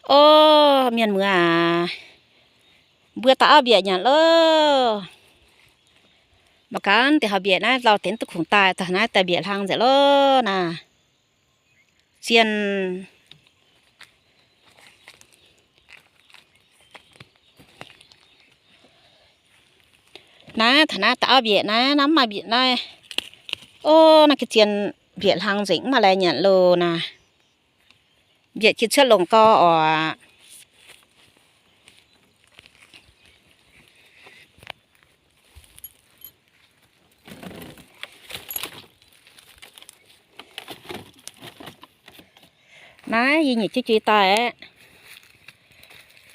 O, mienh muoz aac, mbuo daaih auv mbiaeqc nyanc loh. Mangc gaax deix haaix mbiaeqc naaiv lauh deix duqv kungx daaih, daaih naaiv daaih mbiaeqc hlang nzengc loh naaiv. Zien. Naaiv taux naaiv daaih auv mbiaeqc naaiv, naaiv mv maaih mbiaeqc naaiv. O, naaiv ga'zien mbiaeqc hlang nzengc, mv maaih laih nyanc loh naaiv. Mbiaeqc gin cuotv longc gau oc. Naaiv yie nyiec jienv jui daaih aeqv,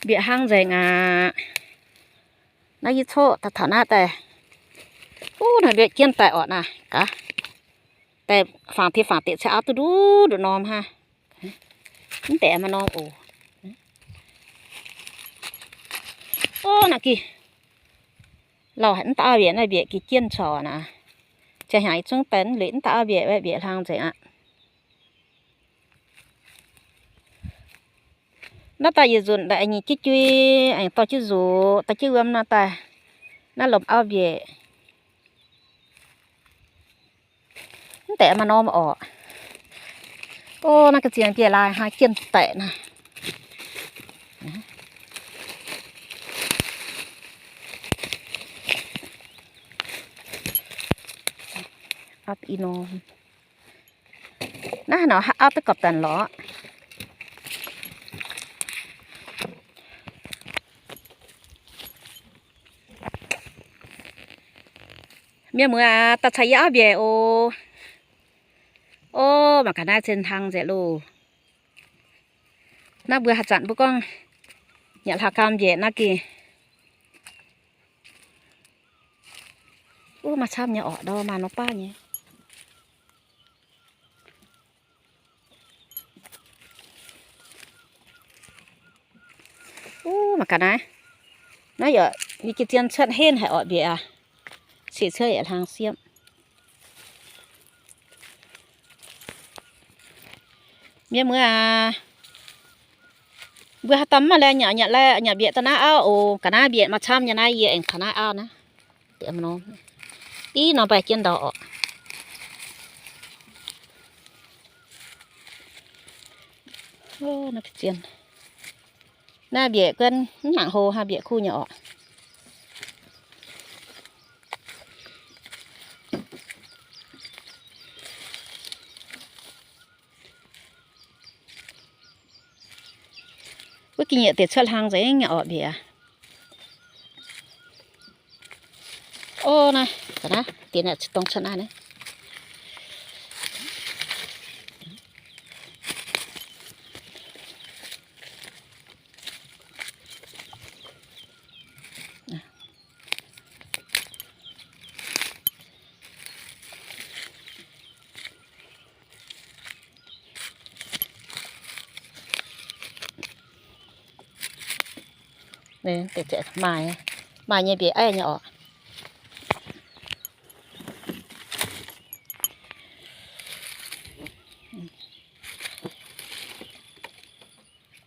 mbiaeqc hlang nzengc aqv. Naaiv yie coqv taux naaiv daaih, uv, naaiv mbiaeqc jienv daaih orqc naaiv gaax. Daaih fangx deix fangx deix cingx auv duqv nduqc nduqc norm hnangv. Mv deix maaih norm oc. O, naaiv gih lauh haic, mv daaih auv mbiaeqc naaiv mbiaeqc gih jienv corc naaiv. Jaa hnyangx yie zungv daaih mv liuz mv daaih auv mbiaeqc, mbiaeqc hlang nzengc aqv. Naaiv daaih yietc nzunc daaih aengx nyiec jienv jui, aengx dorh jienv nzuqc, dorh jienv wuom nor daaih naaiv lomc auv mbiaeqc. Mv deix maaih norm orqc. O, naaiv ga'zien mbiaeqc laaih hnangv jienv daic naaiv. Auv i norm. Naaiv nor auv duqv gapv daaih lorqc. Mienh muoz aac, daaih caux yie auv mbiaeqc oc. O, mangc gaax naaiv zien hlang nzengc loh. Naaiv mbuo haaix zanc mbuo gorngv nyanc hlauv-gaam mbiaeqc naaiv gih. Uv, maaih camv nyei orqc, ndau maaih nor baav nyei. Uv, mangc gaax naaiv. Naaiv yaac yie ga'zien cuotv henv haic orqc mbiaeqc aac. Siec cuotv yaac hlang siepv. Mienh muoz aac, mbuo haaix dauh mv maaih laih nyanc, nyanc laih nyanc mbiaeqc daaih naaiv auv oc. Ga'naaiv mbiaeqc maaih camv nyei naaiv, yie aengx taux naaiv auv naaiv. Ih norm mbaih jienv ndau orqc. Naaiv mbiaeqc guonv mv nangc hlo hnangv, mbiaeqc kuv nyei orqc. Wuov ga'nyiec deix cuotv hlang nzengc nyei orqc mbiaeqc. O, naaiv, ga'naaiv deix naaiv dongh cuotv naaiv naaiv. Maaih, maaih nyei mbiaeqc aiv nyei orqc.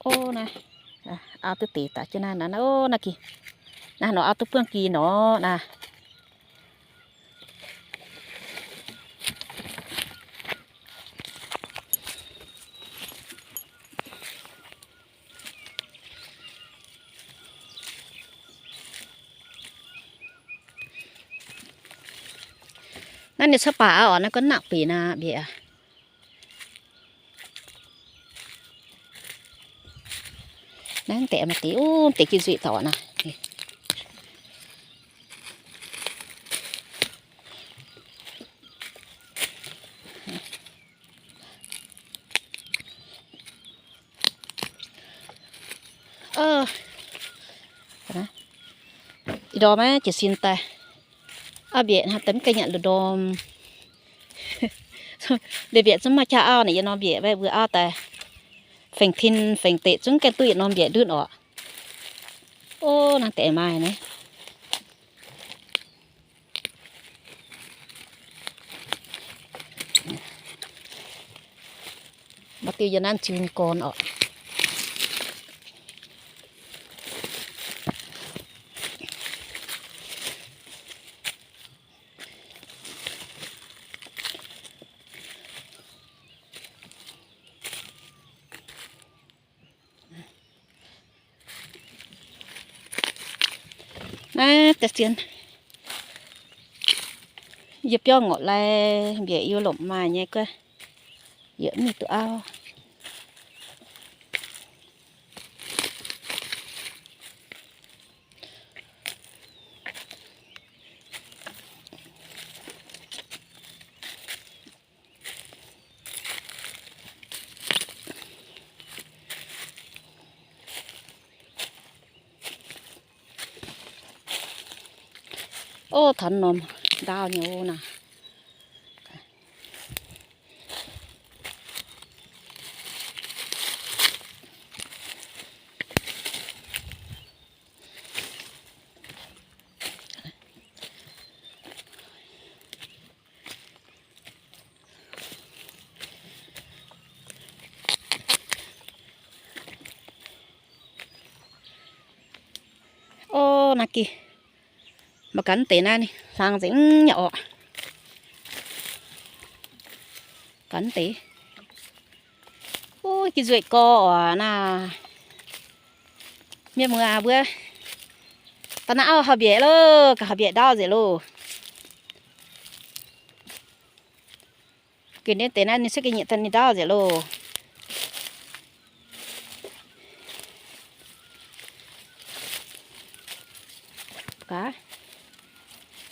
O, naaiv auv duqv deix daaih jienv naaiv, naaiv, o, naaiv gih, naaiv nor auv duqv buangv gih nor naaiv. Naaiv ninh cuotv baac auv orqc, naaiv gunv nangc bieqc naaiv mbiaeqc. Naaiv deix maaih deix, uv, deix jiex nzuih dorc naaiv. Ih ndorm maiv jiez sin daaih, auv mbiaeqc hnangv daaih mv gaengh nyanc lungh ndorm. Liuz mbiaeqc zungv maaih jaav auv naaic, yietc norm mbiaeqc mbuo auv daaih fengx tin fengx deic zungv gaengh duqv yietc norm mbiaeqc ndutv orqc. O, naaiv deix maaih naaiv. Maaih diuh yiem naaiv ziux nyei gorn orqc. Naaiv deix zien, yie biauv ngorc lai, mbiec yie lomc maaih nyei guov, yietc mingh duqv auv. Ov, taux norm ndaauv nyei ov naaic. Ov, naaiv gih, mv baac ganh deix naaiv ninh hlang nzengc nyei orqc. Ganh deix. Ov, gih nzueic gorx orqc naaiv. Mienh muoz mbuo, da'naaiv auv hauh mbiaeqc loh, ga'hauh mbiaeqc ndaauv nzengc loh. Ga'naaiv deix naaiv ninh cuotv ga'nyiec daaih ninh ndaauv nzengc loh. Gaax,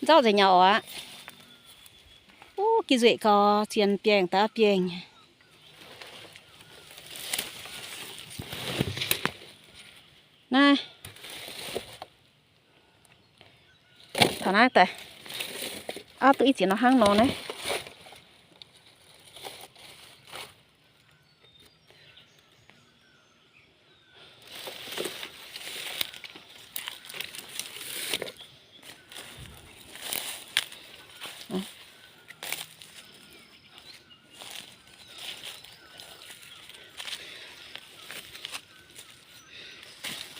nzauv nzengc nyei orqc. Ov, gih nzueic gorx, zien biengh daaih biengh. Naaiv, taux naaiv daaih, auv duqv i ziex nor hnangv nor naaiv.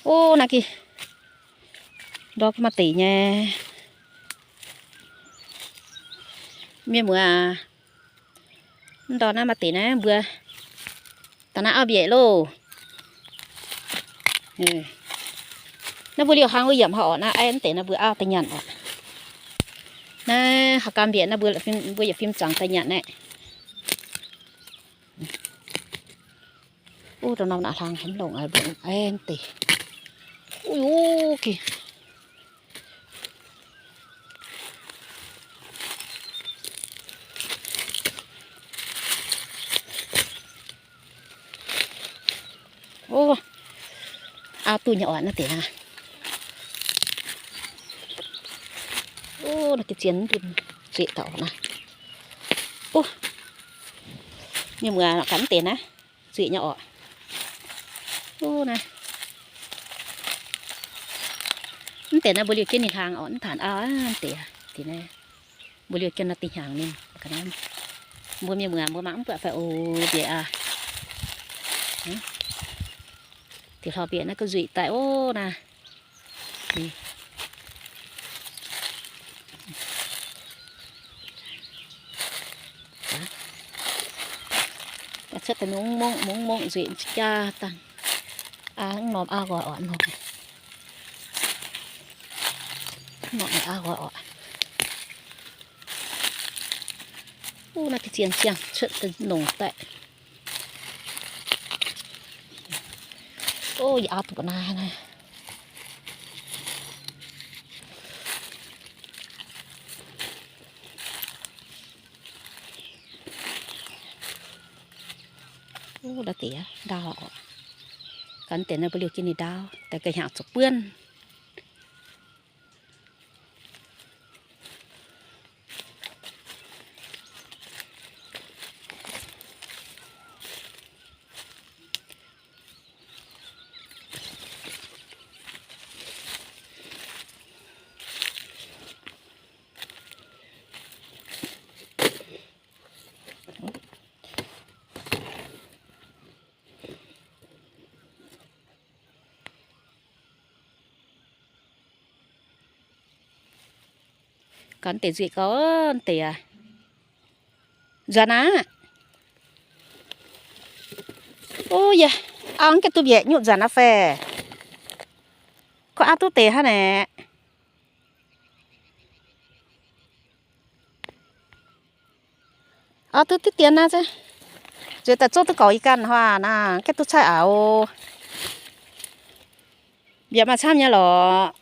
Ov, naaiv gih ndortv maaih deix nyei. Mienh muoz aac, mv ndortv naaiv maaih deix naaiv mbuo da'naaiv auv mbiaeqc loh. Naaiv mbuo liouh hlaang wuov yiemc haic orqc, naaiv aengx deix naaiv mbuo auv daaih nyanc orqc. Naaiv haaix gaam mbiaeqc naaiv mbuo, mbuo yietc fim zuangx daaih nyanc naaiv. Ov, dongh norm naaic hlaang haaix longc aengx deix. Uix, ov, auv duqv nyei orqc naaiv deix naaiv. Ov, naaiv ga'zien mv bun zueqc dauh naaiv. Ov, mienh muoz ganh mv deix naaiv. Zueqc nyei orqc. Ov, naaiv, mv deix naaiv mbuo liouh jienv ninh hlaang orqc, mv taanx auv aqv, mv deix aqv. Deix naaiv mbuo liouh jienv naaiv deix hnyangx ninh. Mbuo mienh muoz mbuo mangc mv buatc fai oc, mbiaeqc aac. Deix hlauv mbiaeqc naaiv ga'nzueic daaih ov naaiv. Cuotv daaih mungv mongv mungv mongv nzueic jaa dangh. Aa, mv norm auv nqoi orqc, norm, norm auv nqoi orqc. Ov, naaiv ga'zien ziangh cuotv daaih longc daaih. Ov, yie auv duqv naaiv naaiv. Ov, naaiv deix ndaauv orqc. Ganh deix naaiv mbuo liouh jienv ninh ndaauv daaih ga'hnyangx zuqc buonv. Ganh deix nzueic gau, deix aac. Nzuonx aqv. Ov, yie auv gengh duqv mbiaeqc nyutc nzuonx aqv fai? Ko auv duqv deix hnangv naaic. Auv duqv diqv dien naaiv, zueiz daaih zouv duqv gorx yie ganh huaax naaiv, gaeqv duqv caaiv auv. Mbiaeqc maaih camv nyei lorqc.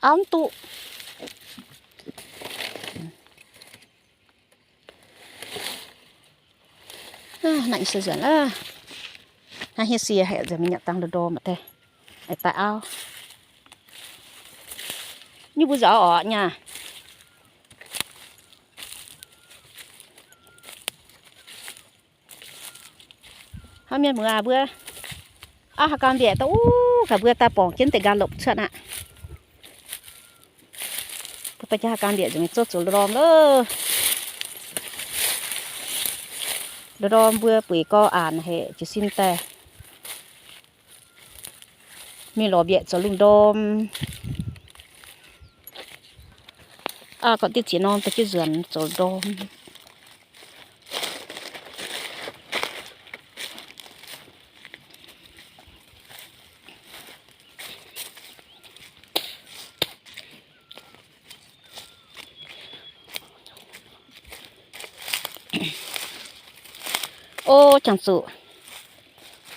Auv mv duqv. Naaiv se nzuonx aqv. Hnangv hieh sie haic, nzuonx mingh nyanc dangh ndorm ndorm daaih, daaih auv. Nyungc mbuo nzuonx orqc nyei. Hnangv mienh muoz mbuo, auv haaix ganh mbiaeqc daaih, uv, gaax mbuo daaih borngc jienv deix nqa'lopc cuotv aqv. Mbuo daaih jaa haaix ganh mbiaeqc nzengc mingh zouv zuqc ndorm loh. Ndorm mbuo bueix gorx aanx haic jiez sin daaih. Mingh lorz mbiaeqc zoux lungh ndorm. Aa, gorngv diqv ziex norm daaih jienv nzuonx zoux ndorm. O, jangx zuqc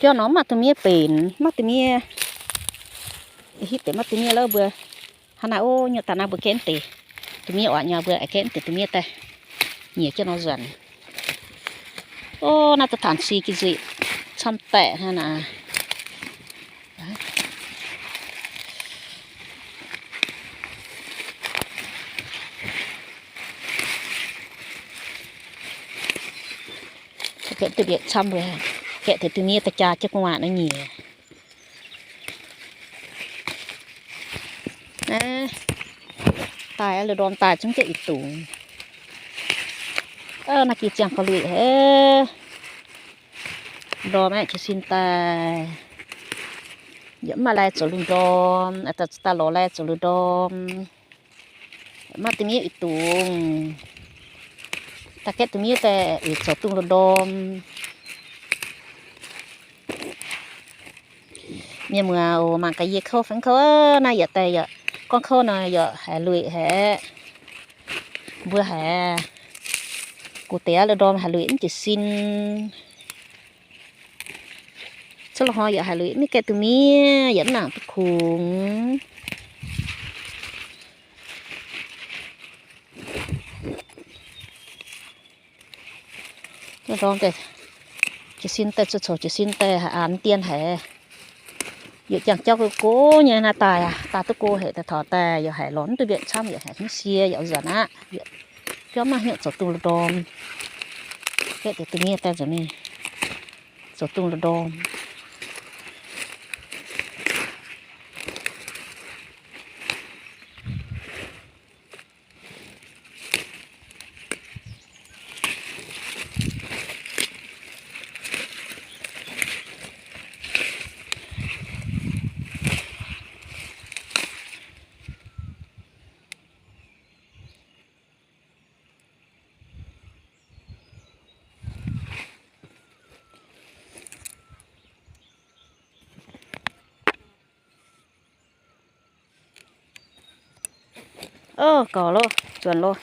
biauv nor maaih duqv miev benx, maaih duqv miev, hitv deix maaih duqv miev lov mbuo. Hnangv naaiv, o, nyuoqc daaih naaiv mbuo gaeqv deix duqv miev oc, nyei mbuo gaeqv deix duqv miev daaih nyiex jienv nor nzuonx. O, naaiv da'tanc si ga'nzuih camv daaih hnangv naaiv. Gaeqv duqv mbiaeqc camv, gaeqv deix duqv miev daaih jaa jienv gu'nguaaic nor nyiex. Daaih la'ndorm daaih zungv jienv ih dungz. Naaiv jiex ziangh gauh luic haic. Ndorm aeqv, jiez sin daaih. Yaac mv maaih lai zoux lungh ndorm, daaih lorz lai zoux lungh ndorm. Maaih duqv miev ih dungz. Daaih gaeqv duqv miev daaih ih zoux dungz lungh ndorm. Mienh muoz oc, mangc gaax yie kouv fai mv kouv. Naaiv yaac daaih yaac gorngv kouv nor yaac haiz lueic haic. Mbuo haiz gu deix la'ndorm haiz lueic mv jiez sin. Cuotv la'hoi yaac haiz lueic mv gaeqv duqv miev, yaac mv nangc duqv kungx. Ndorm daaih jiez sin daaih, zuqc coux jiez sin daaih haiz aanx dien haic. Yaac jangx jauv go nyei naaiv daaih aqv, daaih duqv go haic, daaih taux daaih yaac haiz lorz mv duqv mbiaeqc camv, yaac haiz hmz sie yaac nzuonx aqv. Biauv maiv hnyouv zoux dungz la'ndorm. Gaeqv deix duqv miev daaih nzuonx mingh zoux dungz la'ndorm. Ov, gauh loh, nzuonx loh.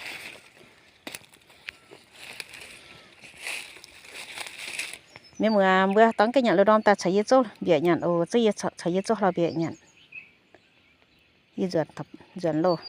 Mienh muoz, mbuo dorng gaengh nyanc la'ndorm daaih caux yie zouv mbiaeqc nyanc oc. Zouv yie, caux yie zouv hlauv mbiaeqc nyanc. Yie nzuonx loh.